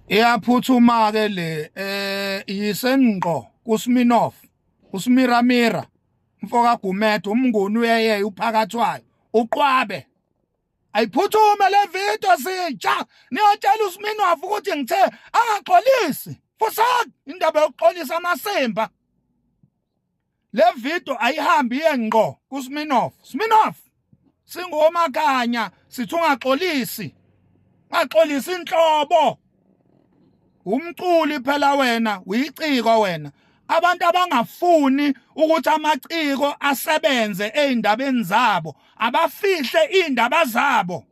Iyaphuthuma ke le yisengqo kuSminoff, uSmiramira, mfoka Gumede, umnguni uyeye uphakathwayo, uqwabe. Ayiphuthume le video sitsha, niyotshela uSminoff ukuthi ngithe angaxolisi. Fusak indaba yokuxolisa amasimba. Le video ayihambi iye ngqo kuSminoff. Sminoff singomakanya sithi ungaxolisi. Ungaxolisi inhlobo. Umculi phela wena, uyiciko wena. Abantu abangafuni ukuthi amaciko asebenze ezindabeni zabo, abafihle izindaba zabo.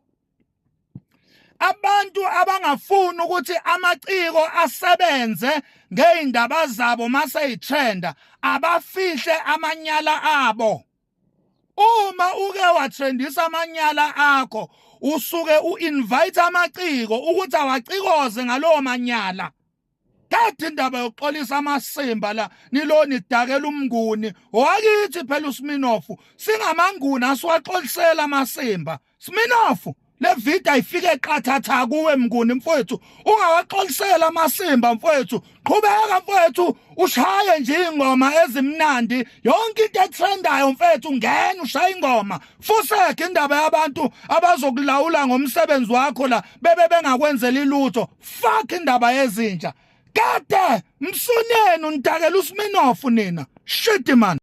Abantu abangafuni ukuthi amaciko asebenze ngeindaba zabo mase itrenda, abafihle amanyala abo. Uma uke watrendisa amanyala akho, usuke uinvite amaciko ukuthi awacikoze ngalowo manyala. Kade indaba yokuxolisa amasimba la niloni dakela umnguni wakithi phela uSminofu, singamanguni asiwaxolisela amasimba. Sminofu, le video ayifike qathatha kuwe mnguni mfowethu, ungawaxolisela amasimba mfowethu. Qhubeka mfowethu, ushaye nje ingoma ezimnandi, yonke into etrendayo mfethu, ngena ushaye ingoma. Fuseke indaba yabantu abazokulawula ngomsebenzi wakho la bebe bengakwenzeli lutho. Fuck indaba yezinja. Kade msuneni unidakela uSminoff nina. Shit man.